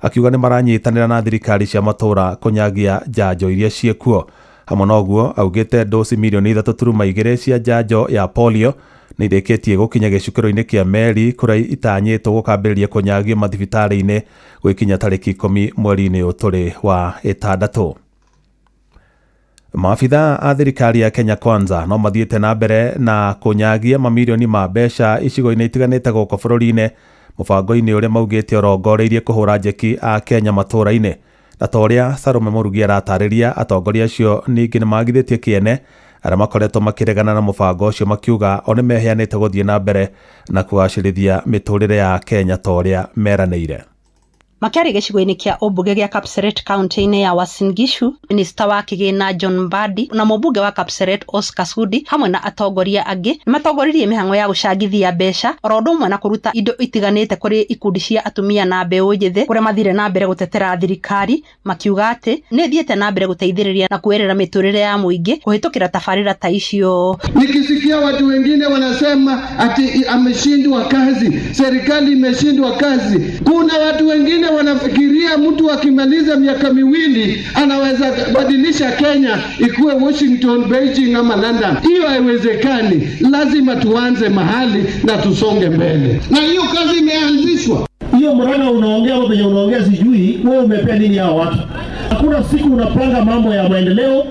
Akiuga nĩ maranyitanĩra na thirikari cia matũũra kũnyagia njanjo iria ciĩkuo. Hamwe na ũguo, augĩte ndoci mirioni 3.2 cia njanjo ya polio nĩ irĩkĩtie gũkinya gĩcukĩro-inĩ kĩa meri kũrĩa itanyĩtwo gũkambĩrĩria kũnyagio mathibitarĩ-inĩ gũgĩkinya tarĩki 10 mweri-inĩ ũyũ tũrĩ wa ĩtandatũ. Maabitha a thirikari ya Kenya Kwanza no mathiĩte na mbere na kũnyagia mamirioni ma mbeca icigo-inĩ itiganĩte gũkũ bũrũri-inĩ mũbango-inĩ ũrĩa maugĩte ũrongoreirie kũhũra njeki a Kenya matũũra-inĩ. Na ta ũrĩa Salome Mũrugi aratarĩria, atongoria acio ningĩ nĩ magithĩtie kĩene arĩa makoretwo makĩregana na mũbango ũcio makiuga o nĩ meheanĩte gũthiĩ na mbere na kũgacĩrithia mĩtũrĩre ya Kenya ta ũrĩa meranĩire. Makĩaria gĩcigo-inĩ kĩa ũmbunge gĩa Kapseret kaunti-inĩ ya Uasin Gishu, minista wa kĩgĩna John Mbadi na mũmbunge wa Kapseret Oscar Sudi hamwe na atongoria angĩ nĩ matongoririe mĩhang'o ya gũcangithia mbeca oro ũndũ ũmwe na kũruta indo itiganĩte kũrĩ ikundi cia atumia na mbeũ njĩthĩ, kũrĩa mathire na mbere gũtetera thirikari makiuga atĩ nĩ ĩthiĩte na mbere gũteithĩrĩria na kuoerera mĩtũrĩre ya mũingĩ kũhĩtũkĩra tabarĩra ta icio. Nikisikia watu wengine wanasema ati ameshindwa kazi, serikali imeshindwa kazi. Kuna watu wengine wanafikiria mtu akimaliza miaka 2 anaweza badilisha Kenya ikuwe Washington, Beijing ama London. Hiyo haiwezekani. Lazima tuanze mahali na tusonge mbele, na hiyo kazi imeanzishwa. Hiyo Murang'a unaongea hapo penye unaongea sijui wewe umepea nini hao watu. Hakuna siku unapanga mambo ya maendeleo.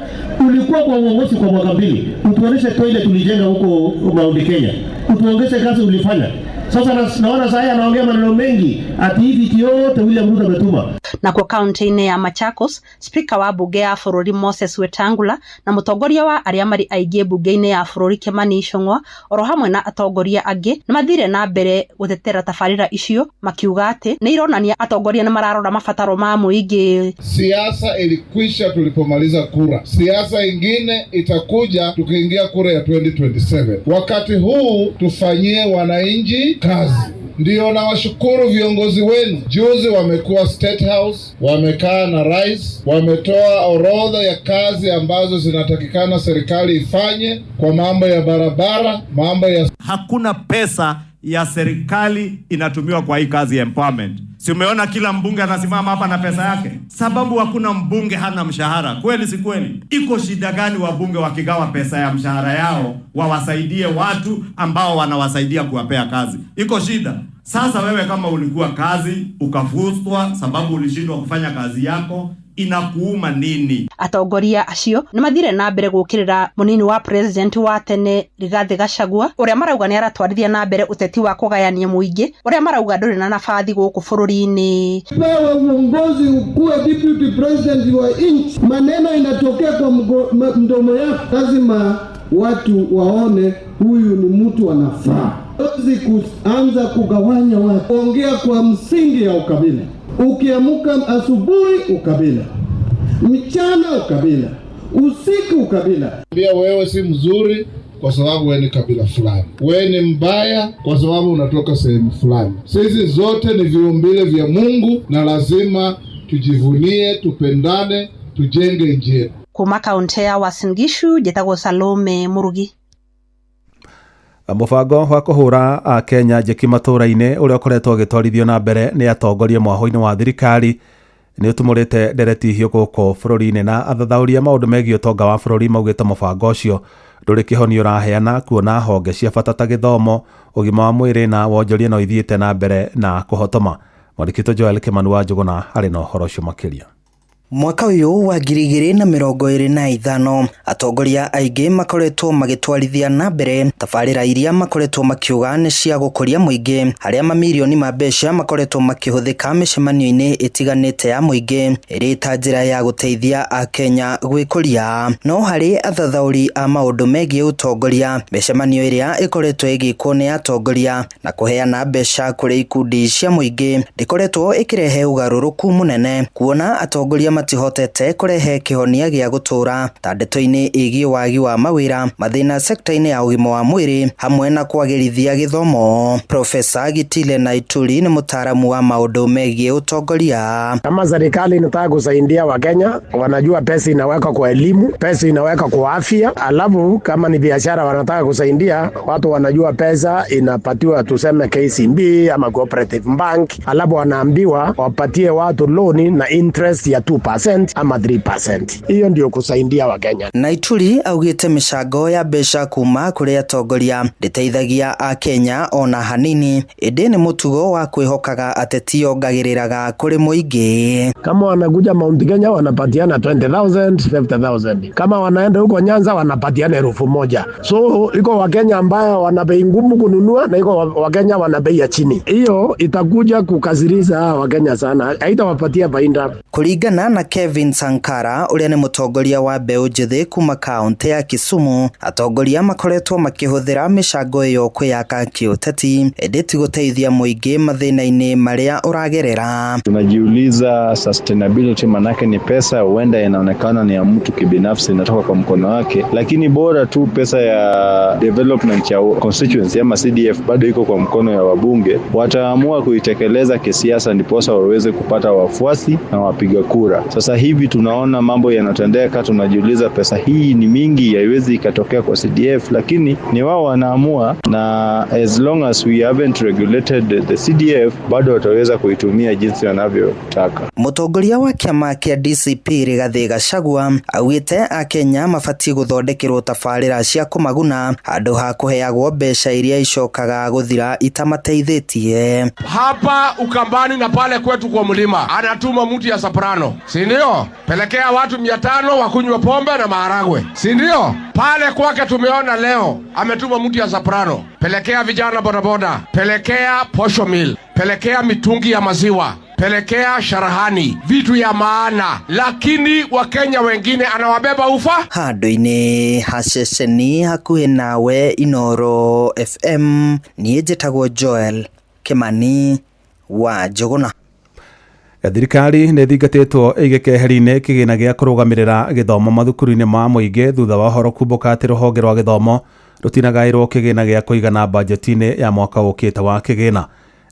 Ulikuwa kwa uongozi kwa mwaka 2. Utuoneshe toilet ulijenga huko Mount Kenya. Utuongeze kazi ulifanya. Sasa naona sasa anaongea maneno mengi ati hivi yote William Ruto ametuma. Na kwa kaunti-inĩ ya Machakos, Speaker wa bunge ya bũrũri Moses Wetangula na mũtongoria wa arĩa marĩ aingĩ bunge-inĩ ya bũrũri Kimani Ichung'wa oro hamwe na atongoria angĩ nĩ mathire na mbere gũtetera tabarĩra icio makiuga atĩ nĩ ironania atongoria nĩ mararora mabataro ma mũingĩ. Siasa ilikwisha tulipomaliza kura. Siasa ingine itakuja tukiingia kura ya 2027. Wakati huu tufanyie wananchi kazi. Ndio nawashukuru viongozi wenu. Juzi wamekuwa State House, wamekaa na rais, wametoa orodha ya kazi ambazo zinatakikana serikali ifanye kwa mambo ya barabara, mambo ya Hakuna pesa ya serikali inatumiwa kwa hii kazi ya empowerment. Si umeona kila mbunge anasimama hapa na pesa yake? Sababu hakuna mbunge hana mshahara. Kweli si kweli? Iko shida gani wabunge wakigawa pesa ya mshahara yao wawasaidie watu ambao wanawasaidia kuwapea kazi? Iko shida? Sasa wewe kama ulikuwa kazi ukafutwa sababu ulishindwa kufanya kazi yako, inakuuma nini? Atongoria acio nĩ mathire na mbere gũkĩrĩra mũnini wa president wa tene Rigathi Gachagua ũrĩa marauga nĩ aratwarithia na mbere ũteti wa kũgayania mũingĩ ũrĩa marauga ndũrĩ na nabathi gũkũ bũrũri-inĩ. Pewe uongozi ukuwe deputy president wa nchi, maneno inatokea kwa mdomo yako, lazima watu waone huyu ni mtu anafaa. Huwezi kuanza kugawanya watu, ongea kwa msingi ya ukabila. Ukiamka asubuhi ukabila, mchana ukabila, usiku ukabila. Pia wewe si mzuri kwa sababu wewe ni kabila fulani, wewe ni mbaya kwa sababu unatoka sehemu fulani. Sisi zote ni viumbile vya Mungu na lazima tujivunie, tupendane, tujenge nchi yetu. Kuma kaunti ya Uasin Gishu, njĩtagwo Salome Murugi. Mũbango wa kũhũra Akenya njeki matũũra-inĩ ũrĩa ũkoretwo ũgĩtwarithio na mbere nĩ atongoria mwahũ-inĩ wa thirikari nĩ ũtumũrĩte ndereti hiũ gũkũ bũrũri-inĩ, na athathaũri a maũndũ megiĩ ũtonga wa bũrũri maugĩte mũbango ũcio ndũrĩ kĩhonio ũraheana, kuona honge cia bata ta gĩthomo, ũgima wa mwĩrĩ na wonjoria no ithiĩte na mbere na kũhotoma. Mwandĩki witũ Joel Kimani wa Njũgũna arĩ na ũhoro ũcio makĩria. Mwaka ũyũ wa 2025 atongoria aingĩ makoretwo magĩtwarithia na mbere tabarĩra iria makoretwo makiuga nĩ cia gũkũria mũingĩ, harĩa mamirioni ma mbeca makoretwo makĩhũthĩka mĩcemanio-inĩ ĩtiganĩte ya mũingĩ ĩrĩ ta njĩra ya gũteithia Akenya gwĩkũria. No harĩ athathaũri a maũndũ megiĩ ũtongoria, mĩcemanio ĩrĩa ĩkoretwo ĩgĩkwo nĩ atongoria na kũheana mbeca kũrĩ ikundi cia mũingĩ ndĩkoretwo ĩkĩrehe ũgarũrũku mũnene, kuona atongoria matihotete kũrehe kĩhonia gĩa gũtũra ta ndeto-inĩ ĩgiĩ wagi wa mawĩra, mathĩna sekta-inĩ ya ũgima wa mwĩrĩ hamwe na kwagĩrithia gĩthomo. Profesa Gitile Naituri nĩ mũtaaramu wa maũndũ megiĩ ũtongoria. Kama serikali inataka kusaidia Wakenya, wanajua pesa inawekwa kwa elimu, pesa inawekwa kwa afya, alafu kama ni biashara wanataka kusaidia watu, wanajua pesa inapatiwa tuseme KCB ama Cooperative Bank, alafu wanaambiwa wapatie watu loni na interest ya 2% ama 3%. Hiyo ndio kusaidia Wakenya. Naituri augite mĩcango ya mbeca kuma kũrĩ atongoria ndĩteithagia akenya ona hanini, ĩndĩ nĩ mũtugo wa kwĩhokaga ateti ongagĩrĩraga kũrĩ mũingĩ. Kama wanakuja Mount Kenya wanapatiana 20,000, 50,000. Kama wanaenda huko Nyanza wanapatiana 1,000. So iko Wakenya ambayo wana bei ngumu kununua na iko Wakenya wana bei ya chini. Hiyo itakuja kukasirisha Wakenya sana, haitawapatia faida. Kũringana na Kevin Sankara ũrĩa nĩ mũtongoria wa mbeũ njĩthĩ kuma kaunti ya Kisumu, atongoria makoretwo makĩhũthĩra mĩcango ĩyo kwĩyaka kĩũteti, ĩndĩ ti gũteithia mũingĩ mathĩna-inĩ marĩa ũragerera. Tunajiuliza sustainability, manake ni pesa huenda inaonekana ni ya mtu kibinafsi, inatoka kwa mkono wake, lakini bora tu pesa ya development ya constituency ama CDF bado iko kwa mkono ya wabunge, wataamua kuitekeleza kisiasa ndiposa waweze kupata wafuasi na wapiga kura. Sasa hivi tunaona mambo yanatendeka, tunajiuliza pesa hii ni mingi, haiwezi ikatokea kwa CDF, lakini ni wao wanaamua, na as long as we haven't regulated the CDF bado wataweza kuitumia jinsi wanavyotaka. Mũtongoria wa kĩama kĩa DCP Rigathĩ Gachagua augĩte akenya mabatiĩ gũthondekerwo tabarĩra cia kũmaguna handũ ha kũheagwo mbeca iria icokaga gũthira itamateithĩtie. Hapa Ukambani na pale kwetu kwa mlima anatuma mtu ya soprano, si ndio? Pelekea watu 500 wakunywe pombe na maharagwe, si ndio? Pale kwake tumeona leo ametuma mtu ya soprano, pelekea vijana bodaboda, pelekea posho mill, pelekea mitungi ya maziwa, pelekea sharahani, vitu ya maana, lakini Wakenya wengine anawabeba ufa. Handũ-inĩ ha ceceni hakuhĩ nawe Inooro FM, niĩ njĩtagwo Joel Kimani wa Njũgũna. Thirikari nĩ ĩthingatĩtwo ĩige keheri-inĩ kĩgĩna gĩa kũrũgamĩrĩra gĩthomo mathukuru-inĩ ma mũingĩ thutha wa ũhoro kumbũka atĩ rũhonge rwa gĩthomo rũtinagaĩrwo kĩgĩna gĩa kũigana bajeti-inĩ ya mwaka ũkĩte wa kĩgĩna.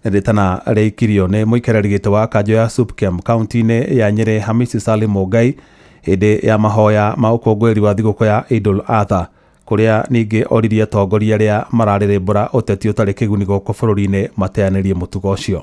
Rĩtana rĩikirio nĩ mũikarĩri gĩtĩ wa kanjũ ya SUPKEM kaunti-inĩ ya Nyĩrĩ Hamisi Salim Mũngai hĩndĩ ya mahoya ma ũkũngũĩri wa thigũkũ ya Eid-ul Adha, kũrĩa ningĩ oririe atongoria arĩa mararĩrĩmbũra ũteti ũtarĩ kĩguni gũkũ bũrũri-inĩ mateanĩrie mũtugo ũcio.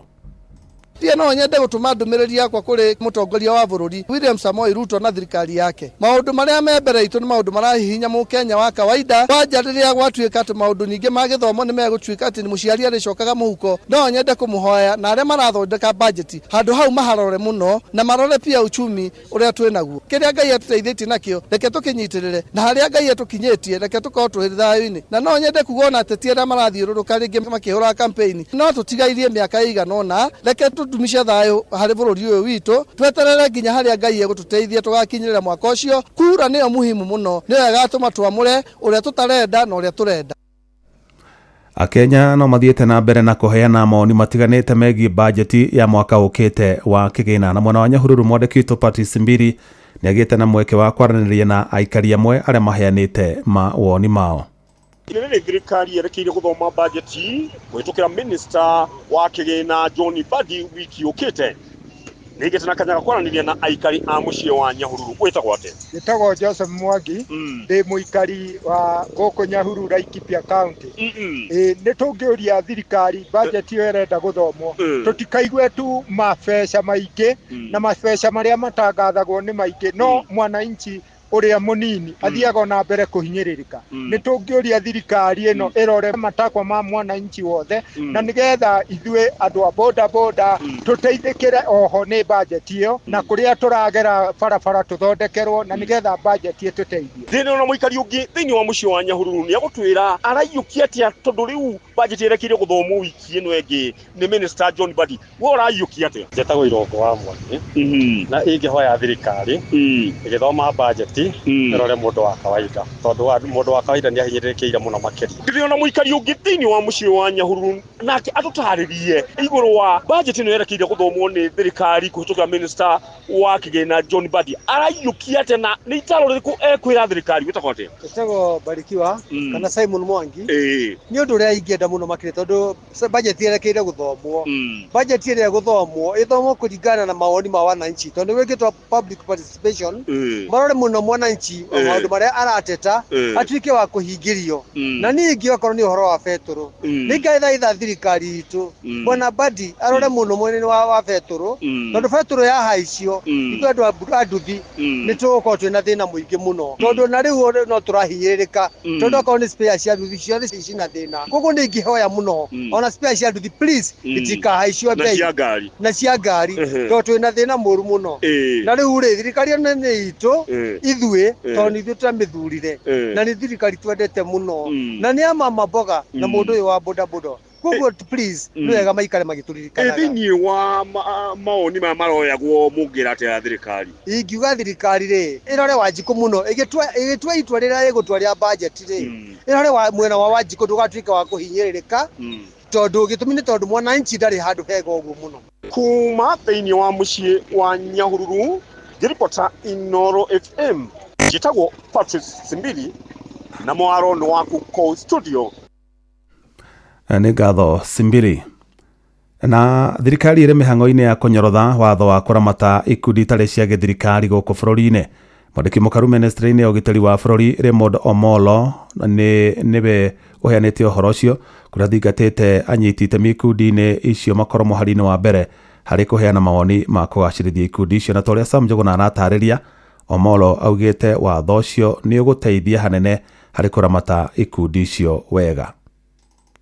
Pia no nyende gũtũma ndũmĩrĩri yakwa kũrĩ mũtongoria wa bũrũri William Samoei Ruto na thirikari yake. Maũndũ marĩa me mbere itũ nĩ maũndũ marahihinya mũkenya wa kawaida. Kwanja rĩrĩa gwatuĩka atĩ maũndũ ningĩ ma gĩthomo nĩ megũtuĩka atĩ mũciari arĩcokaga mũhuko, no nyende kũmũhoya na arĩa marathondeka bajeti handũ hau maharore mũno na marore pia uchumi ũrĩa twĩ naguo. Kĩrĩa Ngai atũteithĩtie nakĩo reke tũkĩnyitĩrĩre, na harĩa Ngai atũkinyĩtie reke tũkorwo twĩ thayũ-inĩ. Na no nyende kuga ona ateti arĩa marathiũrũrũka rĩngĩ makĩhũra campaign, no tũtigairie mĩaka ĩigana ũna, reke tudumisha thayũ harĩ bũrũri ũyũ witũ, tweterere nginya harĩa Ngai egũtũteithia tũgakinyĩrĩra mwaka ũcio. Kura nĩyo muhimu mũno, nĩyo ĩgatũma twamũre ũrĩa tũtarenda na ũrĩa tũrenda. Akenya no mathiĩte na mbere na kũheana mawoni matiganĩte megiĩ bajeti ya mwaka ũkĩte wa kĩgĩna. Na mwena wa Nyahururu mwandĩki witũ Patrice Mbiri nĩagĩte na mweke wa kwaranĩria na aikari amwe arĩa maheanĩte mawoni mao. Inene nĩ thirikari yerekeire gũthoma bajeti kũhĩtũkĩra minister wa kĩgĩna John Mbadi wiki yũkĩte. Nĩgĩte na kanya kwaranĩria na aikari a mũciĩ wa Nyahururu. Wĩtagwo atĩa? Njĩtagwo Joseph Mwangi, ndĩ mũikari wa gũkũ Nyahururu Laikipia County. Nĩ tũngĩũria thirikari bajeti ĩyo ĩrenda gũthomwo, tũtikaigue tu mabeca maingĩ na mabeca marĩa matangathagwo nĩ maingĩ, no mwananchi ũrĩa mũnini athiaga na mbere kũhinyĩrĩrĩka. Nĩ tũngĩũria thirikari ĩno ĩrore matakwa ma mwananchi wothe, na nĩgetha ithuĩ andũ a boda boda tũteithĩkĩre oho nĩ bajeti ĩyo, na kũrĩa tũragera barabara tũthondekerwo, na nĩgetha bajeti ĩtũteithie. Thĩinĩ na mũikari ũngĩ thĩinĩ wa mũciĩ wa Nyahururu nĩ agũtwĩra araiyũkia atĩa, tondũ rĩu bajeti ĩrekeire gũthomwo wiki ĩno ĩngĩ nĩ Minister John Mbadi. We ũraiyũkia atĩa? Njĩtagwo Iroko wa Mwangi, na ingĩhoya thirikari ĩgĩthoma bajeti budget ĩrore mũndũ wa kawaida, tondũ mũndũ wa kawaida nĩ ahinyĩrĩrĩkĩire mũno makĩria. Ndĩrona mũikari ũngĩ thĩinĩ wa mũciĩ wa Nyahururu, nake atũtarĩrie igũrũ wa budget ĩno yerekeire gũthomwo nĩ thirikari kũhĩtũkĩra minister wa kĩgĩna John Mbadi. Araiyũkia atĩa na nĩ itaro rĩrĩkũ ekwĩra thirikari? Wĩtagwo atĩa? Njĩtagwo Barikiwa kana Simon Mwangi. Nĩ ũndũ ũrĩa ingĩenda mũno makĩria, tondũ budget yerekeire gũthomwo, budget ĩrĩa ĩgũthomwo ĩthomwo kũringana na mawoni ma wananchi, tondũ gwĩkĩtwo public participation, marore mũno mwananchi maũndũ marĩa arateta atuĩke wa kũhingĩrio. Na ningĩ okorwo nĩ ũhoro wa betũrũ, nĩ ngaithaitha thirikari itũ, Bwana Mbadi arore mũno mwena-inĩ wa betũrũ, tondũ betũrũ yahaicio, ithuĩ andũ a nduthi nĩ tũgũkorwo twĩna thĩna mũingĩ mũno, tondũ na rĩu no tũrahinyĩrĩrĩka, tondũ okorwo nĩ spare cia nduthi ciothe cina thĩna. Koguo nĩ ingĩhoya mũno ona spare cia nduthi, please, itikahaicio na bei cia ngari, na cia ngari, tondũ twĩna thĩna mũru mũno. Na rĩu rĩ, thirikari ĩno nĩ itũ ithuĩ, tondũ nĩ ithuĩ twamĩthurire, na nĩ thirikari twendete mũno, na nĩ a mama mboga na mũndũ ũyũ wa bodaboda. Koguo please, nĩ wega maikare magĩtũririkanaga. Thĩinĩ wa mawoni maya maroyagwo, mũngĩra atĩa thirikari? Ingiuga thirikari rĩ, ĩrore Wanjikũ mũno ĩgĩtua itua rĩrĩa ĩgũtua rĩa budget rĩ, ĩrore mwena wa Wanjikũ ndũgatuĩke wa kũhinyĩrĩrĩka, tondũ gĩtũmi nĩ tondũ mwananchi ndarĩ handũ hega ũguo mũno. Kuma thĩinĩ wa mũciĩ wa Nyahururu, ngĩribota Inoro FM, njĩtagwo Patrick Simbili, na mwaro nĩ waku kũu studio. Nĩ ngatho, Simbiri. Na thirikari ĩrĩ mĩhang'o-inĩ ya kũnyorotha watho wa kũramata ikundi itarĩ cia gĩthirikari gũkũ bũrũri-inĩ. Mwandĩki mũkaru ministry-inĩ ya ũgitĩri wa bũrũri Raymond Omolo nĩ nĩwe ũheanĩte ũhoro ũcio, kũrĩa thingatĩte anyiti itemi ikundi-inĩ icio makorwo mũhari-inĩ wa mbere harĩ kũheana mawoni ma kũgacĩrithia ikundi icio. Na ta ũrĩa Sam Njũgũna aratarĩria, Omolo augĩte watho ũcio nĩ ũgũteithia hanene harĩ kũramata ikundi icio wega.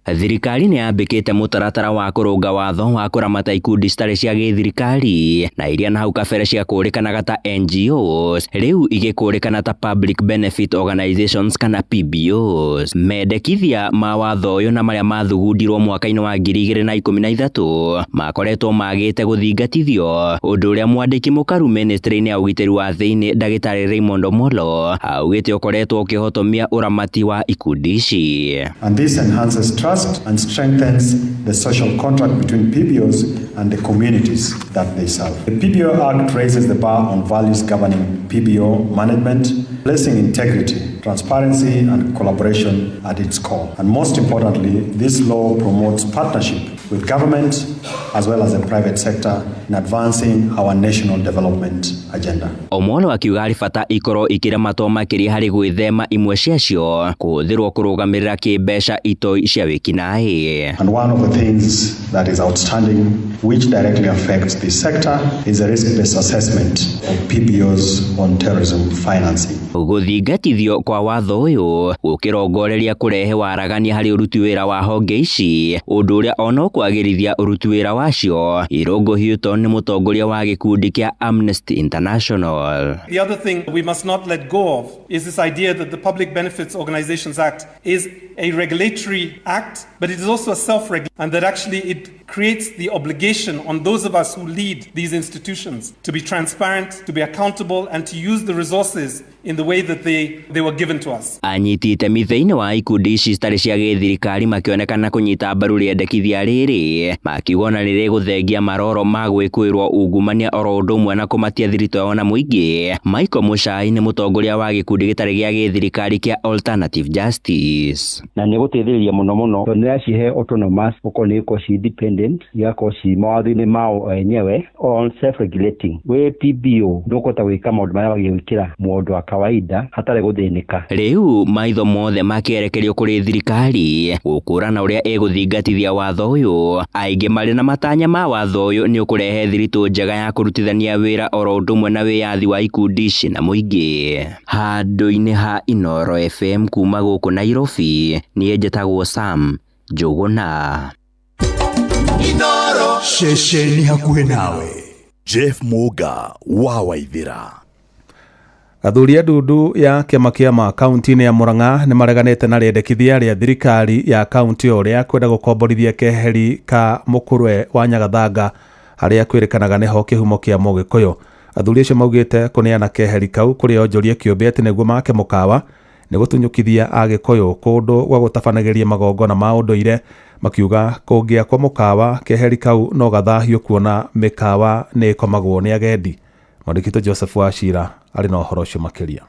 Thirikari nĩ yambĩkĩte mũtaratara wa kũrũnga watho wa kũramata ikundi citarĩ cia gĩthirikari na iria na hau kabere ciakũrĩkanaga ta NGOs, rĩu igĩkũrĩkana ta Public Benefit Organizations kana PBOs. Mendekithia ma watho ũyũ na marĩa mathugundirwo mwaka-inĩ wa 2013 makoretwo magĩte gũthingatithio, ũndũ ũrĩa mwandĩki mũkaru ministry-inĩ ya ũgitĩri wa thĩinĩ ndagĩtarĩ Raymond Omolo augĩte ũkoretwo ũkĩhotomia ũramati wa ikundi ici. And this enhances trust and strengthens the social contract between PBOs and the communities that they serve. The PBO Act raises the bar on values governing PBO management, placing integrity, transparency, and collaboration at its core. And most importantly, this law promotes partnership with government as well as the private sector in advancing our national development agenda. Omolo akiuga harĩ bata ikorwo ikĩramatwo makĩria harĩ gwĩthema imwe ciacio kũhũthĩrwo kũrũgamĩrĩra kĩmbeca itoi cia wĩkinaĩ. And one of the things that is outstanding, which directly affects this sector, is a risk-based assessment of PBOs on terrorism financing. Gũthingatithio kwa watho ũyũ gũkĩrongoreria kũrehe waragania harĩ ũruti wĩra wa honge ici, ũndũ ũrĩa ono kwagĩrithia ũruti wĩra wacio. Irũngũ Houghton nĩ mũtongoria wa gĩkundi kĩa Amnesty International. The other thing we must not let go of is this idea that the Public Benefits Organizations Act is a regulatory act, but it is also a self-regulation, and that actually it creates the obligation on those of us who lead these institutions to be transparent, to be accountable, and to use the resources in the way that they were given to us. Anyiti itemi thĩinĩ wa ikundi ici citarĩ cia gĩthirikari makĩonekana kũnyita mbaru rĩendekithia rĩrĩ, makiuga ona rĩrĩgũthengia maroro ma gwĩkũĩrwo ungumania oro ũndũ ũmwe na kũmatia thiritũ yao na mũingĩ. Michael Muchai nĩ mũtongoria wa gĩkundi gĩtarĩ gĩa gĩthirikari kĩa Alternative Justice. Na nĩ gũteithĩrĩria mũno mũno, tondũ nĩ yacihe autonomous, gũkorwo nĩ gũkorwo ci independent, igakorwo ci mawatho-inĩ mao enyewe, all self regulating. Wĩ PBO ndũkũhota gwĩka maũndũ marĩa wagĩrĩire gwĩkĩra mũndũ wa kawaida hatarĩ gũthĩnĩka. Rĩu maitho mothe makĩerekerio kũrĩ thirikari gũkũrana ũrĩa ĩgũthingatithia watho ũyũ. Aingĩ marĩ na matanya ma watho ũyũ nĩ ũkũrehe thiritũ njega ya kũrutithania wĩra oro ũndũ ũmwe na wĩyathi wa ikundi ici na mũingĩ. Handũ-inĩ ha Inoro FM kuma gũkũ Nairobi, niĩ njĩtagwo Sam Njũgũna. Inoro ceceni hakuhĩ nawe. Jeff Muga wa Waithira. Athuri a ndundu ya kĩama kĩa ma kaunti-inĩ ya Murang'a nĩ mareganĩte na rĩendekithia rĩa thirikari ya kaunti ĩyo rĩa kwenda gũkomborithia keheri ka mũkũrwe wa Nyagathanga, harĩa kwĩrĩkanaga nĩho kĩhumo kĩa Mũgĩkũyũ. Athuri acio maugĩte kũneana keheri kau kũrĩ onjoria kĩũmbe atĩ nĩguo make mũkawa nĩ gũtunyũkithia Agĩkũyũ kũndũ gwa gũtabanagĩria magongona ma ũndũire, makiuga kũngĩakwo mũkawa keheri kau no gathahio kuona mĩkawa nĩ ĩkomagwo nĩ agendi. Mwandĩki witũ Joseph Wachira arĩ na ũhoro ũcio makĩria.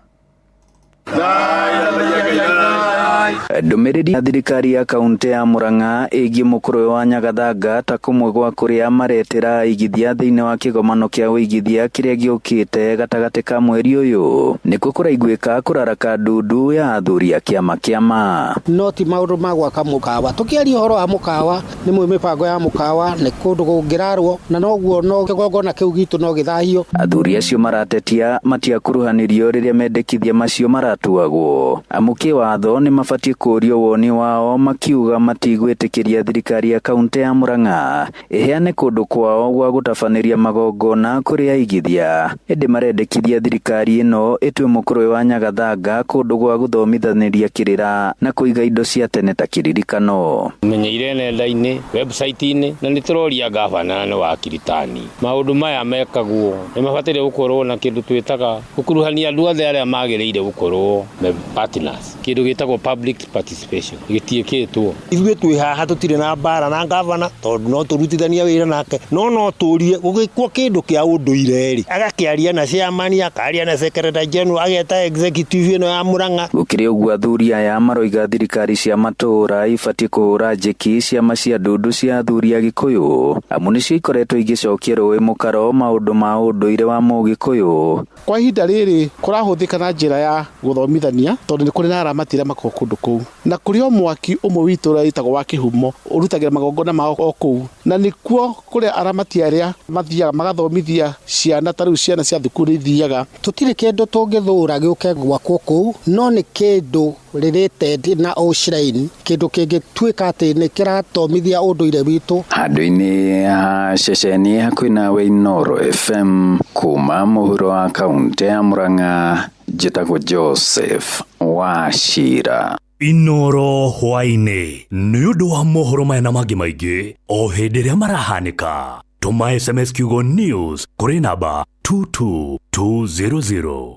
Ndũmĩrĩri ya thirikari ya kaunti ya Murang'a ĩgiĩ mũkũrwe wa Nyagathanga ta kũmwe gwa kũrĩa maretĩra aigithia thĩinĩ wa kĩgomano kĩa ũigithia kĩrĩa gĩũkĩte gatagatĩ ka mweri ũyũ nĩkuo kũraiguĩka kũraraka ndundu ya athuri a kĩama kĩama. No ti maũndũ ma gwaka mũkawa, tũkĩaria ũhoro wa mũkawa nĩ mwĩ mĩbango ya mũkawa nĩ kũndũ kũngĩrarwo na noguo no kĩgongona kĩu gitũ no gĩthahio. Athuri acio maratetia matiakuruhanirio rĩrĩa mendekithia macio maratuagwo amu kĩwatho nĩ mabatiĩ kũũrio woni wao, makiuga matigwĩtĩkĩria thirikari ya kaunti ya Murang'a ĩheane kũndũ kwao gwa gũtabanĩria magongona kũrĩ aigithia, ĩndĩ marendekithia thirikari ĩno ĩtue mũkũrwe wa Nyagathanga kũndũ gwa gũthomithanĩria kĩrĩra na kũiga indo cia tene ta kĩririkano. Menyeire nenda-inĩ, website-inĩ, na nĩ tũroria gavana nĩ wa Kiritani maũndũ maya mekagwo nĩ mabataire gũkorwo na kĩndũ twĩtaga gũkuruhania andũ othe arĩa magĩrĩire gũkorwo me partners, kĩndũ gĩtagwo public participation gĩtiĩkĩtwo. Ithuĩ twĩ haha tũtirĩ na mbara na gavana tondũ no tũrutithania wĩra nake, no tũrie gũgĩkwo kĩndũ kĩa ũndũire rĩ, agakĩaria na chairman, akaria na secretary general, ageta executive ĩno ya Murang'a. Gũkĩrĩ ũguo athuri aya maroiga thirikari cia matũũra ibatiĩ kũhũra njeki ciama cia ndundu cia athuri a Gĩkũyũ amu nĩcio ikoretwo igĩcokia rũĩ mũkaro maũndũ ma ũndũire wa Mũgĩkũyũ. Kwa ihinda rĩrĩ kũrahũthĩka na njĩra ya gũthomithania tondũ nĩ kũrĩ na aramati arĩa makoragwo kũndũ kũu, na kũrĩ o mwaki ũmwe witũ ũrĩa wĩtagwo wa kĩhumo ũrutagĩra magongona mao o kũu, na nĩkuo kũrĩa aramati arĩa mathiaga magathomithia ciana, ta rĩu ciana cia thukuru ithiaga. Tũtirĩ kĩndũ tũngĩthũra gĩũke gwakwo kũu, no nĩ kĩndũ related na shrine, kĩndũ kĩngĩtuĩka atĩ nĩ kĩrathomithia ũndũire witũ. Handũ-inĩ ha ceceni hakuhĩ nawe Inooro FM kuma mũhuro wa kaunti ya Murang'a, njĩtagwo Joseph Wachira. Inooro hwaĩ-inĩ nĩ ũndũ wa mohoro maya na mangĩ maingĩ o hĩndĩ ĩrĩa marahanĩka. Tũma SMS kiugo news kũrĩ namba 22200.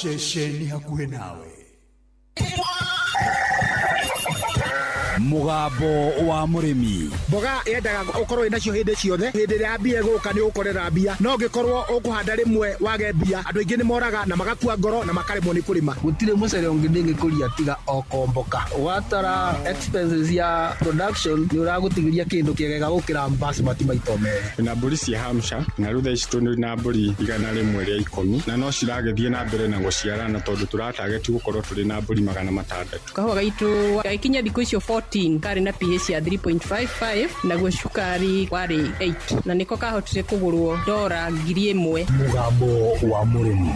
Ceceni hakuhĩ nawe. Mũgambo wa mũrĩmi. Mboga yendaga ũkorwo wĩnacio hĩndĩ ciothe, hĩndĩ ĩrĩa mbia ĩgũka nĩ ũgũkorera mbia, no ũngĩkorwo ũkũhanda rĩmwe wage mbia, andũ aingĩ nĩ moraga na magakua ngoro na makaremwo nĩ kũrĩma. Gũtirĩ mũcere ũngĩ ndĩngĩkũria tiga o komboka. Watara expenses ya production nĩ ũragũtigĩria kĩndũ kĩega gũkĩra basmati maita merĩ. Na mbũri cia Hampshire na rĩu thaa ici tũrĩ na mbũri 110 na no ciragĩthiĩ na mbere na gũciarana tondũ tũratageti gũkorwo tũrĩ na mbũri 600. Kahũa gaitũ gagĩkinya thikũ icio 14 karĩ na pH ya 3.55 naguo cukari warĩ 8 na nĩko kahotire kũgũrwo $1,000. Mũgambo wa mũrĩmi.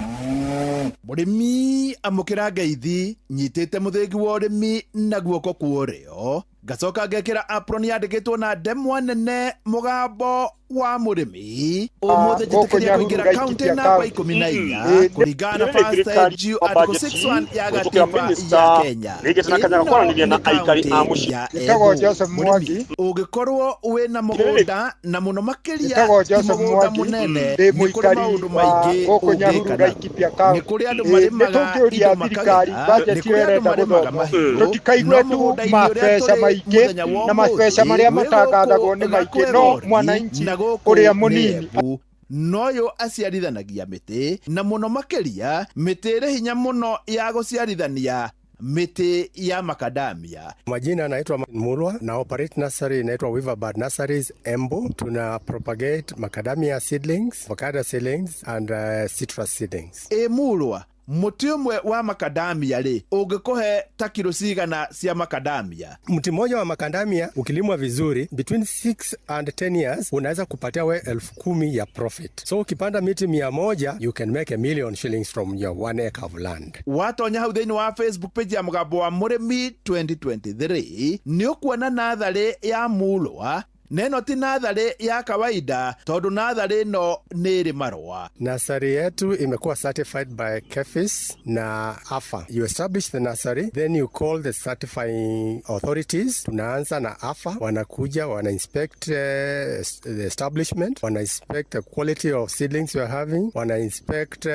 Mũrĩmi amũkĩra ngeithi nyitĩte mũthĩgi wa ũrĩmi na guoko kwa ũrĩo, ngacoka ngekĩra apron yandĩkĩtwo na ndemwa nene mũgambo wa mũrĩmi. Ũmũthĩ njĩtĩkĩria kũingĩra kaunti namba 14 kũringana na First G Article 61 ya gatiba ya Kenya. Ĩno nĩ kaunti ya Njĩtagwo Joseph Mwangi. Ũngĩkorwo wĩna mũgũnda na mũno makĩria Njĩtagwo ti Joseph mũgũnda Mwangi. mũnene, Ndĩ nĩ kũrĩ mũikari maũndũ wa maingĩ gũkũ Nyahururu ũngĩka. Laikipia County. Nĩ kũrĩ andũ Nĩ marĩmaga tũngĩũria indo thirikari makagĩa, budget nĩ kũrĩ ĩyo andũ ĩrenda marĩmaga gũthomwo, mahiũ, tũtikaigwe no tu mũgũnda-inĩ ũrĩa mabeca tũrĩ maingĩ mũthenya wa na mabeca ũmũthĩ marĩa wĩ matangathagwo gũkũ nĩ maingĩ, no Gakwegori mwananchi na gũkũ ũrĩa nĩ mũnini Embu. Noyũ aciarithanagia mĩtĩ na mũno makĩria mĩtĩ ĩrĩ hinya mũno ya gũciarithania, mĩtĩ ya makadamia. Majina naitwa Mulwa na operate nursery inaitwa Weaverbird Nurseries Embu. Tuna propagate macadamia seedlings, avocado seedlings and citrus seedlings. Ĩ Mulwa, mũtĩ ũmwe wa makadamia rĩ ũngĩkũhe ta kilo cigana cia makadamia? Mti mmoja wa makadamia ukilimwa vizuri between 6 and 10 years unaweza kupatia we 10,000 ya profit. So ukipanda miti 100 you can make 1,000,000 shillings from your 1 acre of land. Watonya hau thĩinĩ wa Facebook page ya Mũgambo wa Mũrĩmi 2023 nĩ ũkuona natharĩ ya Mulwa Na ĩno ti natharĩ ya kawaida tondũ natharĩ ĩno nĩ ĩrĩ marũa. Nursery yetu imekuwa certified by KEPHIS na AFA. You establish the nursery, then you call the certifying authorities. Tunaanza na AFA, wanakuja wana inspect the establishment, wana inspect the quality of seedlings you are having, wana inspect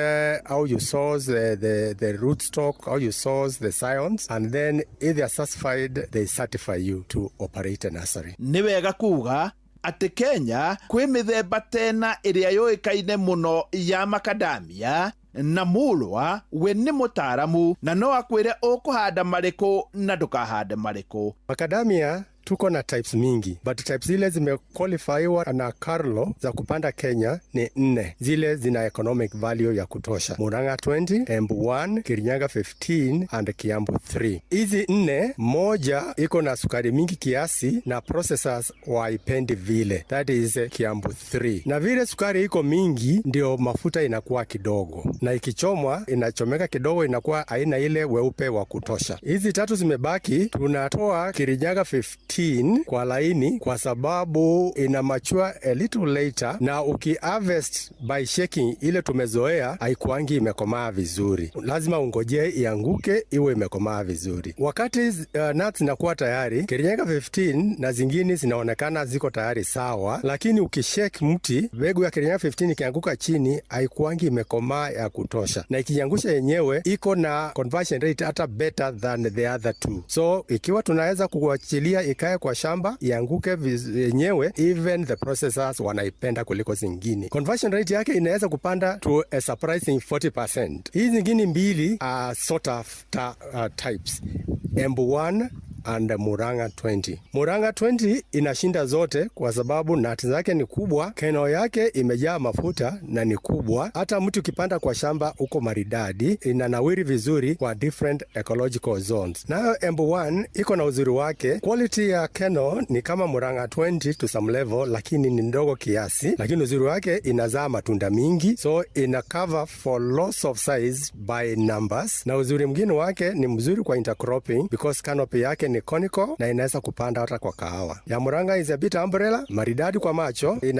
how you source the rootstock, how you source the scions, and then if they are satisfied, they certify you to operate a nursery. Nĩ wega kuga atĩ Kenya kwĩ mĩthemba tena ĩrĩa yũĩkaine mũno ya makadamia, na Mulwa we nĩ mũtaaramu na no akwĩre ũkũhanda marĩkũ na ndũkahande marĩkũ. Macadamia tuko na types mingi, but types zile zimequalifyiwa na Carlo za kupanda Kenya ni nne, zile zina economic value ya kutosha: Murang'a 20, Embu 1, Kirinyaga 15 and Kiambu 3. Hizi nne, moja iko na sukari mingi kiasi na processors waipendi vile, that is Kiambu 3. Na vile sukari iko mingi ndio mafuta inakuwa kidogo, na ikichomwa inachomeka kidogo, inakuwa haina ile weupe wa kutosha. Hizi tatu zimebaki, tunatoa Kirinyaga 15 kwa laini kwa sababu ina mature a little later, na uki harvest by shaking ile tumezoea haikuangi imekomaa vizuri, lazima ungojee ianguke iwe imekomaa vizuri. Wakati nuts zinakuwa tayari, Kirinyaga 15 na zingine zinaonekana ziko tayari sawa, lakini ukishake mti, mbegu ya Kirinyaga 15 ikianguka chini haikuangi imekomaa ya kutosha, na ikiangusha yenyewe iko na conversion rate hata better than the other two. So ikiwa tunaweza kuachilia ikae kwa shamba ianguke yenyewe, even the processors wanaipenda kuliko zingine. Conversion rate yake inaweza kupanda to a surprising 40%. Hizi zingine mbili are sort of types, Embu 1 and Murang'a 20. Murang'a 20 inashinda zote kwa sababu nut zake ni kubwa, kernel yake imejaa mafuta na ni kubwa. Hata mtu ukipanda kwa shamba uko maridadi, inanawiri vizuri kwa different ecological zones. Nayo Embu 1 iko na uzuri wake, quality ya kernel ni kama Murang'a 20 to some level, lakini ni ndogo kiasi, lakini uzuri wake inazaa matunda mingi, so ina cover for loss of size by numbers. Na uzuri mwingine wake ni mzuri kwa intercropping because canopy yake ni conical na inaweza kupanda hata kwa kahawa. Ya Murang'a is a bit umbrella, maridadi kwa macho ina